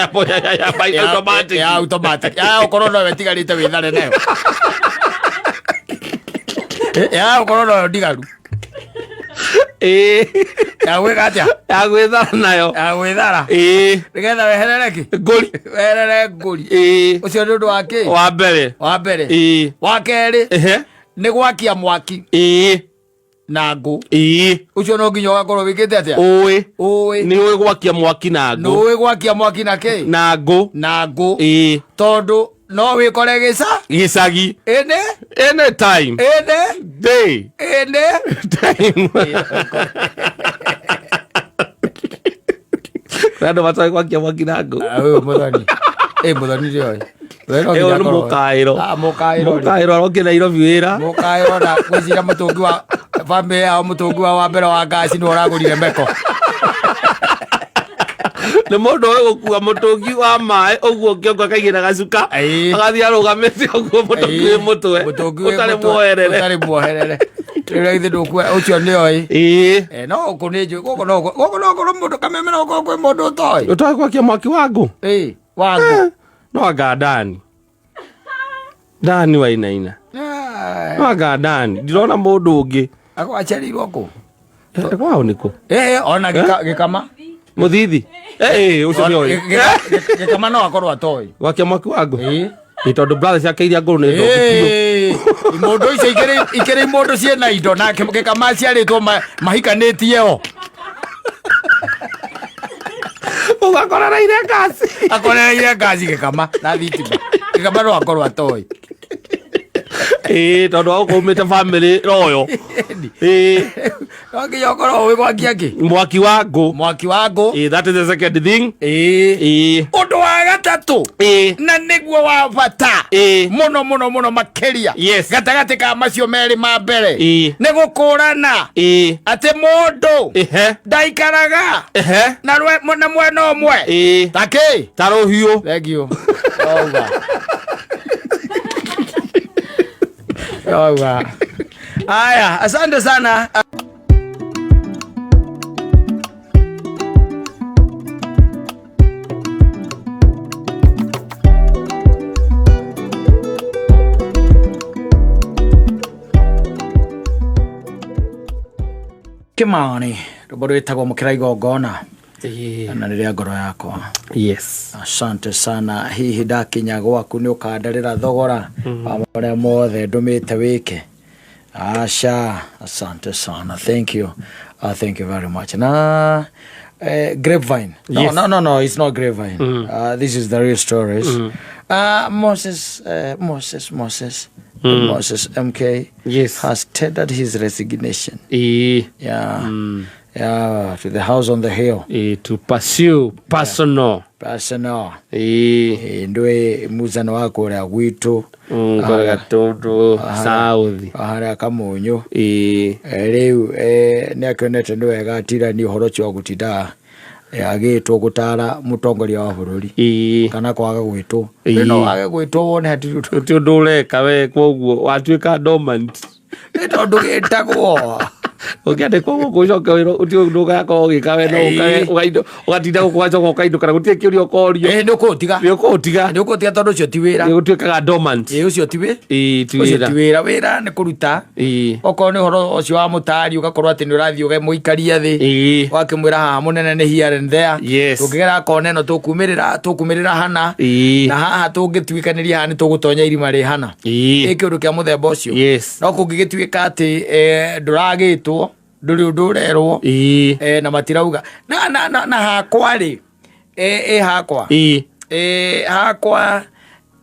Ya automatic. Ya automatic. Ya ũkorwo nowe ĩtigarĩte wĩthare nayo. Ya ũkorwo noyo ndigaru. Ĩĩ. Ya gwĩka atĩa? Ya gwĩthara nayo. Ya gwĩthara. Ĩĩ. Nĩgetha weherere kĩ? Ngũri. Weherere ngũri. Ĩĩ. Ũcio nĩ ũndũ wa kĩ? Wa mbere. Wa mbere. Ĩĩ. Wa kerĩ Ehe. nĩ gwakia mwaki Ĩĩ. na ngũ. Ĩĩ. Ũcio no nginya ũgakorwo wĩkĩte atĩa? Ũĩ. Ũĩ. Nĩ ũĩ gwakia mwaki na Nĩ ngũ. ũĩ gwakia mwaki na kĩ? Na ngũ. Na ngũ. Ĩĩ. Tondũ no wĩkore gĩca Gĩcagi. ĩnĩ Anytime. ĩnĩ Day. ĩnĩ Time. Kwĩ andũ matoĩ gwakia mwaki na ngũ. Ũyũ mũthoni ĩ mũthoni ndĩoĩ. Ĩyo nĩ mũkaĩro. Mũkaĩro rĩ. Mũkaĩro arokire Nairobi wĩra. Mũkaĩro na ngwĩciria mũtũngi wa bamĩrĩ yao, mũtũngi wa mbere wa ngaci nĩ ũragũrire meko. Nĩ mũndũ ũĩ gũkua mũtũngi wa maĩ ũguo kĩongo akaigĩra gacuka, Ĩĩ. agathiĩ arũgamĩte ũguo mũtũngi wĩ mũtwe Mũtũngi wĩ ũtarĩ mũtwe, muoherere. Ũtarĩ muoherere. Rĩu githĩ ndũkua ũcio nĩoĩ. Ĩĩ. No gũkũ nĩ njũĩ, gũkũ no gũkũ no gũkorwo mũndũ kameme, no gũkorwo kwĩ mũndũ ũtoĩ. Ũtoĩ gwakia mwaki wa ngũ? Ĩĩ, wa ngũ. No anga Ndani, Ndani Wainaina. No anga Ndani, ndirona mũndũ ũngĩ. Ako aciarĩirwo kũ? Kwao nĩkũ? Ĩĩ, ona gĩkama. Mũthithi. Ĩĩ, ũcio nĩoĩ. Gĩkama no akorwo atoĩ. Gwakia mwaki wa ngũ. Ĩĩ. Ĩ tondũ brother ciake iria ngũrũ nĩ ndoku biũ. Ĩĩ, imũndũ icio ikĩrĩ imũndũ ciĩna indo, nake gĩkama aciarĩtwo mahikanĩtie o. Ũgakorereire ngasi. Akorereire ngaci gĩkama na thitima. Gĩkama no akorwo atoĩ. Ĩĩ, tondũ wa gũkorwo umĩte family royo. Ĩĩ. No nginya ũkorwo ũĩ gwakia kĩ? Mwaki wa ngũ. Mwaki wa ngũ. Ĩĩ, that is the second thing. Ĩĩ. Ĩĩ. Ũndũ wa gatatũ, Ĩĩ. na nĩguo wa bata Ĩĩ. mũno mũno mũno makĩria Yes. gatagatĩ ka macio merĩ ma mbere, Ĩĩ. nĩ gũkũrana Ĩĩ. atĩ mũndũ Ehe. ndaikaraga Ehe. na mwena ũmwe. Ĩĩ. Takĩ? Ta rũhiũ. Thank you. Wauga. Wauga. Aya, asante sana. Kimani, rwĩmbo rwĩtagwo Mũkĩra Igongona na rĩrĩa ngoro yakwa. Yes. Asante sana. Hihi ndakinya gwaku nĩ ũkandarĩra thogora wa marĩa mothe ndũmĩte wĩke? Asha, asante sana. Thank you. Thank you very much. Na Grapevine. No, Yes. no, it's not Grapevine. This is the real stories. Moses, Moses, Moses, Moses MK Yes. has tendered his resignation. Ĩĩ. Yeah. Yeah, to the house on the hill. Ĩĩ, to pursue personal. Personal. Ĩĩ. Ĩ, ndũĩ muzano wa kũrĩa gwitũ. Kũrĩa Gatũndũ South. Harĩa Kamunyũ. Ĩĩ. Rĩu nĩ akĩonete nĩ wega atirani ũhoro ũcio wa gũtinda agĩtwo gũtara mũtongoria wa bũrũri Ĩĩ. kana kwaga gwĩtwo. Ĩĩ. No wage gwĩtwo wone hatirĩ ũndũ. Ti ũndũ ũreka we, koguo watuĩka dormant. Nĩ tondũ gĩtagwo. Ũngĩandĩkwo gũkũ ũcoke wĩrwo ũtige ũndũ ũgakorwo ũgĩka we no ũkage ũgatinda gũkũ ũgacoka ũkainũka na gũtirĩ kĩũria ũkorio. Ĩ, nĩ ũkũũtiga. Nĩ ũkũũtiga. Nĩ ũkũũtiga tondũ ũcio ti wĩra. Nĩ ũtuĩkaga dormant. Ĩ, ũcio ti wĩ. Ĩĩ, ti Ũcio wĩra. ti wĩra. Wĩra nĩ kũruta. Ĩĩ. Okorwo nĩ ũhoro ũcio wa mũtari, ũgakorwo atĩ nĩ ũrathiĩ ũkamũikaria thĩ. Ĩĩ. Wakĩmwĩra haha mũnene nĩ here and there. Yes. Tũngĩgera kona ĩno tũkumĩrĩra hana. Ĩĩ. Na haha tũngĩtuĩkanĩria haha nĩ tũgũtonya irima rĩ hana. Ĩĩ. Ĩ kĩũndũ kĩa mũthemba ũcio. Yes. No kũngĩgĩtuĩka atĩ ndũragĩtwo, ndũrĩ ũndũ ũrerwo. Ĩĩ. Na matirauga. Na hakwa rĩ, ĩ hakwa. Ĩĩ. Hakwa,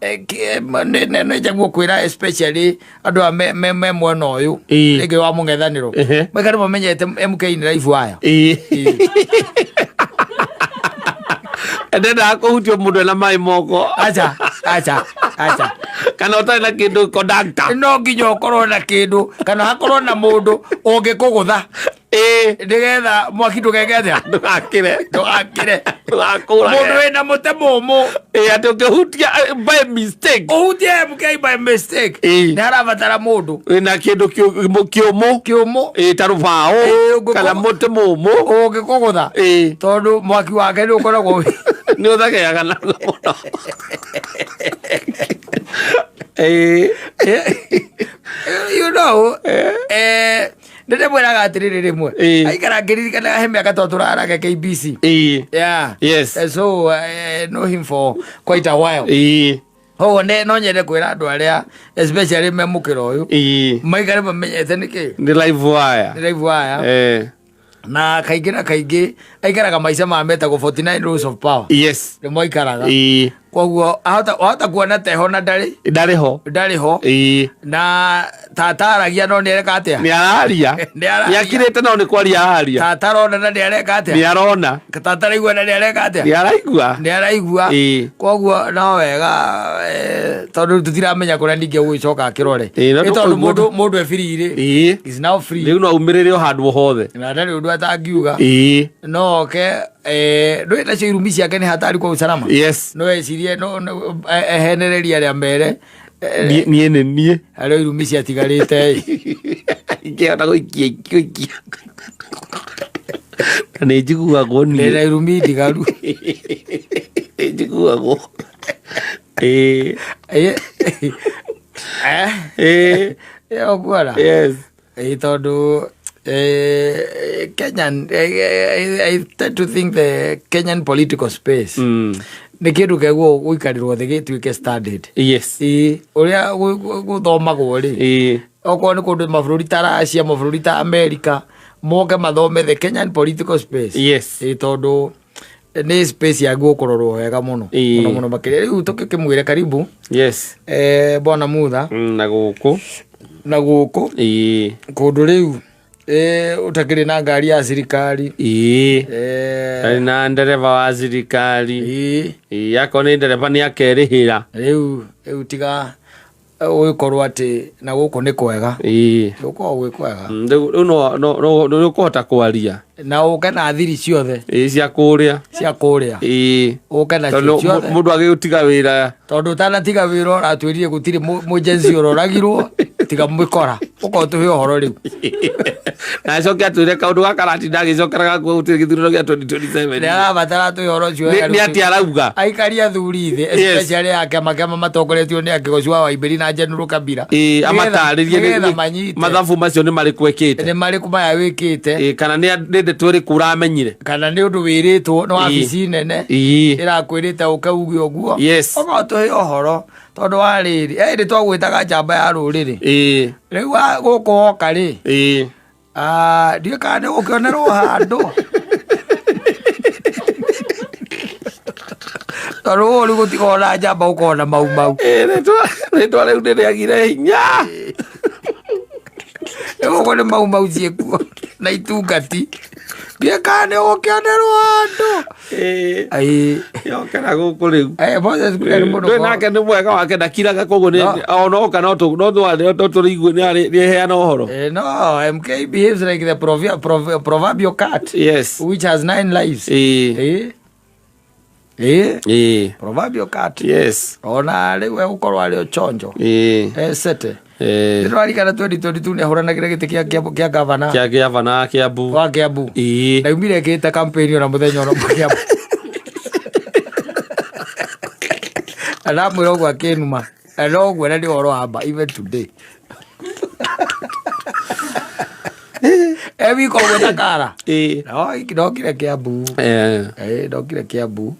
nĩ njaguo kwĩra especially andũ aya me mwena ũyũ. Ĩĩ. Rĩngĩ wa mũng'ethanĩro. Ehe. Maikare mamenyete MK nĩ live wire. Ĩĩ. Ndendaga kũhutio mũndũ ena maĩ moko. Acha. Aca, aca. Kana ũtarĩ na kĩndũ conductor. No nginya ũkorwo na kĩndũ kana hakorwo na mũndũ ũngĩkũgũtha nĩgetha mwaki ndũgeke atĩa? Ndũgakĩre. Ndũgakĩre. Ndũgakũrage. Mũndũ wĩna mũtĩ mũmũ. Atĩ ũngĩhutia by mistake. Ũhutie MK by mistake. Nĩ harabatara mũndũ wĩna kĩndũ kĩũmũ. Kĩũmũ. Ta rũbaũ kana mũtĩ mũmũ ũngĩkũgũtha. Tondũ mwaki wake nĩ ũkoragwo nĩ ũthegeaga narua mũno. You know, nĩ ndĩmwĩraga atĩrĩrĩ rĩmwe aikara ngĩririkanaga he mĩaka twatũraraga KBC. Yeah. Yes. So I know him for quite a while. Koguo no nyende kwĩra andũ arĩa especially me mũkĩra ũyũ maikare mamenyete nĩkĩ Nĩ live wire. Nĩ live wire. Na kaingĩ na kaingĩ aikaraga maica ma metagwo 49 rules of power. Yes. Nĩmo aikaraga. Koguo ahota kuona teho na ndarĩ. Ndarĩ ho. Ndarĩ ho. Na tata aragia no nĩ areka atĩa? Nĩ araria. Nĩ araria. Nĩ akirĩte no nĩ kwaria araria. Tata arona na nĩ areka atĩa? Nĩ arona. Tata araigua na nĩ areka atĩa? Nĩ araigua. Nĩ araigua. Koguo no wega tondũ tũtiramenya kũrĩa ningĩ gũgĩcoka akĩrore. No Nĩ tondũ tũkũigua. mũndũ e free rĩ. Is now free. Rĩu no aumĩrĩre o handũ hothe. Na ndarĩ ũndũ atangiuga. No oke ndũĩ nacio irumi ciake nĩ hatari kwa usalama. Yes. No ecirie no ehenererie arĩa mere. Niĩ nĩ niĩ. Harĩa irumi ciatigarĩte. Ingĩhota gũikia gũikia. Na nĩ njiguagwo niĩ. Ndĩna irumi ndigaru. Nĩ njiguagwo. Ũkuona? Yes. Tondũ Kenyan, I tend to think the Kenyan political space nĩ kĩndũ kĩagwo gũikarĩrwo thĩ gĩtuĩke standard. Yes. Ũrĩa gũthomagwo rĩ, okorwo nĩ kũndũ mabũrũri ta Russia, mabũrũri ta America, moke mathome the Kenyan political space. Yes. Tondũ nĩ space yagwo kũrorwo wega mũno. Mũno mũno makĩria. Rĩu tũkĩmwĩre karibu. Yes. Bwana Mutha. Na gũkũ. Na gũkũ. Kũndũ rĩu ũtakĩrĩ na ngari ya thirikari. Tarĩ na ndereba wa thirikari. Akorwo nĩ ndereba nĩ akerĩhĩra. Rĩu tiga ũgĩkorwo atĩ na gũkũ nĩ kwega. Gũkoragwo gwĩ kwega. Rĩu no nĩ ũkũhota kwaria. Na ũke na thiri ciothe. Cia kũrĩa. Cia kũrĩa. Ũke nacio Tondũ ciothe. mũndũ agĩgũtiga wĩra. Tondũ ũtanatiga wĩra ũratwĩrire gũtirĩ mũjenzi ũroragirwo tiga mwĩkora. Ũkorwo tũhe ũhoro rĩu. Na acoke atwĩre kaũndũ gaka aratinda agĩcokera gakuo gũtirĩ gĩthurano gĩa 2027. Nĩ arabatara atwĩre ũhoro ũcio wega Nĩ atĩa arauga? Aikari athuri thĩ, especially a kĩama kĩama matongoretio nĩ Akĩgoci wa Waibĩri na General Kabila. Amatarĩrie Nĩgetha manyite. mathabu macio nĩ marĩkũ ekĩte. Nĩ marĩkũ maya wĩkĩte. Kana nĩ ndeto ĩrĩkũ ũramenyire. Kana nĩ ũndũ wĩrĩtwo nĩ wabici nene. Ĩrakwĩrĩte ũke uge ũguo. Yes. Okorwo tũhe ũhoro tondũ wa rĩrĩ, ĩndĩ twagwĩtaga njamba ya rũrĩrĩ. Rĩu gũkũ woka rĩ. Ndiũĩ kana nĩ ũgũkĩonerwo handũ. Tondũ ũũ rĩu gũtikoragwo na njamba gũkoragwo na mau mau. Rĩtwa rĩu nĩ rĩagire hinya. Rĩu gũkũ nĩ mau mau ciĩkuo na itungati. Ndiũĩ kana nĩ ũgũkĩonerwo handũ. Yokera gũkũ rĩu. Moses Kuria nĩ mũndũ Ndũĩ nake nĩ mwega wake ndakiraga koguo ona oka no tũrĩigue nĩ heana ũhoro. No, MK behaves like the proverbial cat. Yes. Which has 9 lives. Proverbial cat. Yes. Ona rĩu egũkorwo arĩ o chonjo. Esete. Nĩtũrarikana 2022 nĩ ahũranagĩra gĩtĩ kĩa gavana. Kĩa gavana wa Kiambu. Wa Kiambu. Ndaumire ekĩte campaign ona mũthenya ona ũmwe Kiambu. Ndamwĩra ũguo akĩnuma. No ũguo na nĩ ũhoro wa ma even today. Wiko ũguo ta kara. No, ndokire Kiambu. Ndokire Kiambu.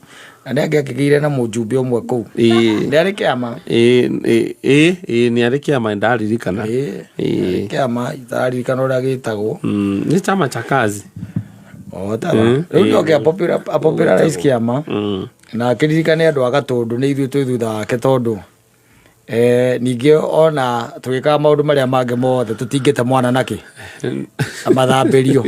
Na nĩ angĩakĩgĩire na mũjumbe ũmwe kũu. Nĩ arĩ kĩama. Nĩ arĩ kĩama ndaririkana. Nĩ arĩ kĩama, itaririkana ũrĩa gĩtagwo. Nĩ chama cha kazi. O, tara. Rĩu nĩ oke a popularize kĩama. Na akĩririkane andũ a Gatũndũ nĩ ithuĩ twĩ thutha wake tondũ ningĩ ona tũgĩkaga maũndũ marĩa mangĩ mothe tũtingĩte mwana nakĩ? Amathambĩrio.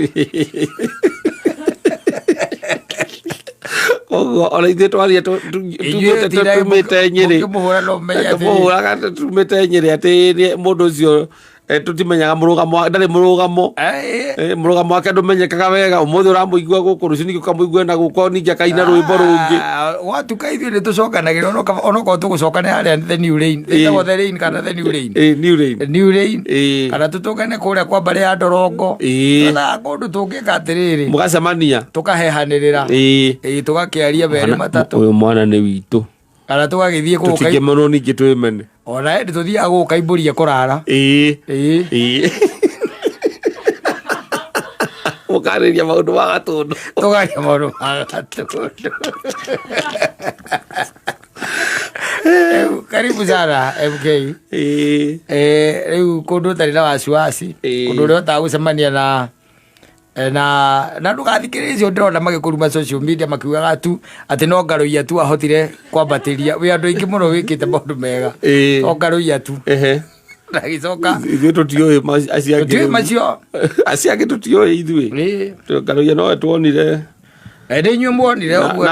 Koguo ona ithuĩ twaria Inyuĩ tindai tumĩte Nyĩrĩ. mũkĩmũhũra no mũmenye atĩrĩrĩ. Tũmũhũraga tumĩte Nyĩrĩ atĩ mũndũ ũcio tũtimenyaga mũrũgamo ndarĩ mũrũgamo. Mũrũgamo wake ndũmenyekaga wega, ũmũthĩ ũramũigua gũkũ, rũciũ ningĩ ũkamũigua na gũkũ, ningĩ akaina rwĩmbo rũngĩ. Gwatuka ithuĩ nĩ tũcokanagĩra, onokorwo tũgũcokane harĩa the new lane, ĩtagwo the lane kana the new lane? New lane. New lane. Kana tũtũngane kũrĩa kwa mbarĩ ya Ndorongo. Twethaga kũndũ tũngĩka atĩrĩrĩ, Mũgacemania. Tũkahehanĩrĩra. Tũgakĩaria merĩ matatũ. Ũyũ mwana nĩ witũ. Kana tũgagĩthiĩ kũu Tũtingĩmenwo ningĩ twĩmene. Ona hĩndĩ tũthiaga gũka imbũria kũrara. Mũkarĩria maũndũ ma gatũndũ. Tũkaria maũndũ ma gatũndũ. Rĩu, karibu sana MK. Rĩu kũndũ ũtarĩ na wasiwasi, kũndũ ũrĩa ũhotaga gũcemania na na ndũgathikĩrĩrie icio ndĩrona magĩkũruma social media makiugaga tu atĩ no Ngarũiya tu ahotire kwambatĩria wĩ andũ aingĩ mũno wĩkĩte maũndũ mega. No Ngarũiya tu. Na gĩcoka Ithuĩ tũtiũĩ acio angĩ. Tũtiũĩ macio. Acio angĩ tũtiũĩ ithuĩ. Ngarũiya nowe tuonire. Nĩ inyuĩ muonire ũguo.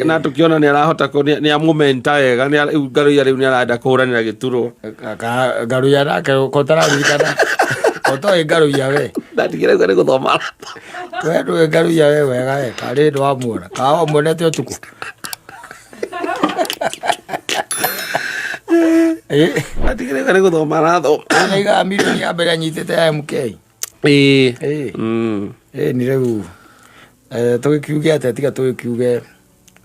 Na tũkĩona nĩ arahota nĩ amũmenta wega, rĩu Ngarũiya rĩu nĩ arenda kũhũranĩra gĩturwa. Ngarũiya nake ko ũtararirikana, ko ũtoĩ Ngarũiya we. Ndatigire uga nĩ gũthoma. We ndũĩ Ngarũiya we wega we, karĩ ndũ wamuona kana wamuonete ũtukũ? Ndatigire uga nĩ gũthoma arathoma. Naigaga milioni ya mbere anyitĩte ya MK. Nĩ rĩu tũgĩkiuge atĩa, tiga tũgĩkiuge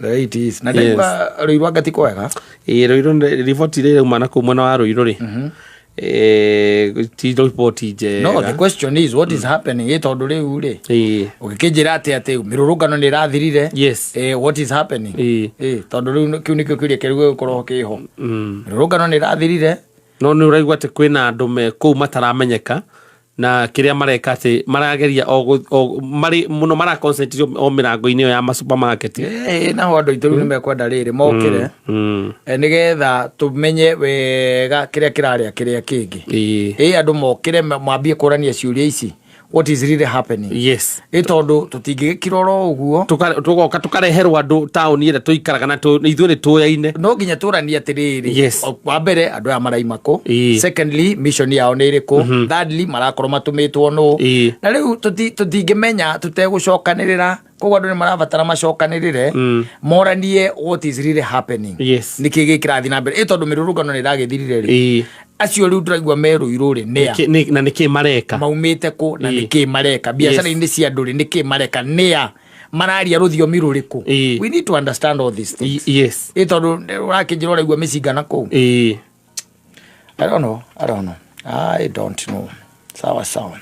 the way it is. Na ndaigua Rũirũ anga ti kwega. Ĩĩ, Rũirũ riboti iria irauma na kũu mwena wa Rũirũ rĩ, ti riboti njega. No the question is, what is happening? Tondũ rĩu rĩ, ũgĩkĩnjĩra atĩ mĩrũrũngano nĩ ĩrathirire. What is happening? Tondũ rĩu kĩu nĩkĩo kĩũria kĩrĩa gĩgũkorwo kĩho. Mĩrũrũngano nĩ ĩrathirire. No nĩ ũraigua atĩ kwĩna andũ me kũu mataramenyeka, na kĩrĩa mareka atĩ marageria o marĩ mũno mara concentrate o mĩrango-inĩ ĩyo ya ma supermarket. Naho andũ aitũ rĩu nĩ mekwenda rĩrĩ mokĩre, nĩgetha tũmenye wega kĩrĩa kĩrarĩa kĩrĩa kĩngĩ. Andũ mokĩre mambie kũrania ciũria ici, what is really happening? Tondũ tũtingĩgĩkira oro ũguo. Tũgoka tũkareherwo andũ taũni ĩrĩa tũikaraga na ithuĩ nĩ tũyaine. No nginya tũranie atĩrĩrĩ, wa mbere andũ aya maraima kũ? Secondly, mission yao nĩ ĩrĩkũ? Thirdly, marakorwo matũmĩtwo nũ? Na rĩu tũtingĩmenya tũtegũcokanĩrĩra, koguo andũ nĩ marabatara macokanĩrĩre, moranie what is really happening. Nĩkĩ gĩkĩrathiĩ na mbere? Tondũ mĩrũrũngano nĩ ĩragĩthirire rĩ, acio rĩu ndĩraigua me Rũirũ rĩ, nĩa? Na nĩkĩ mareka? Maumĩte kũ na nĩkĩ mareka? Biacara-inĩ cia andũ rĩ, nĩkĩ mareka? Nĩa mararia rũthiomi rũrĩkũ? We need to understand all these things. Tondũ ũrakĩnjĩra ũraigua mĩcinga na kũu. I don't know. I don't know. I don't know. Sawa sawa.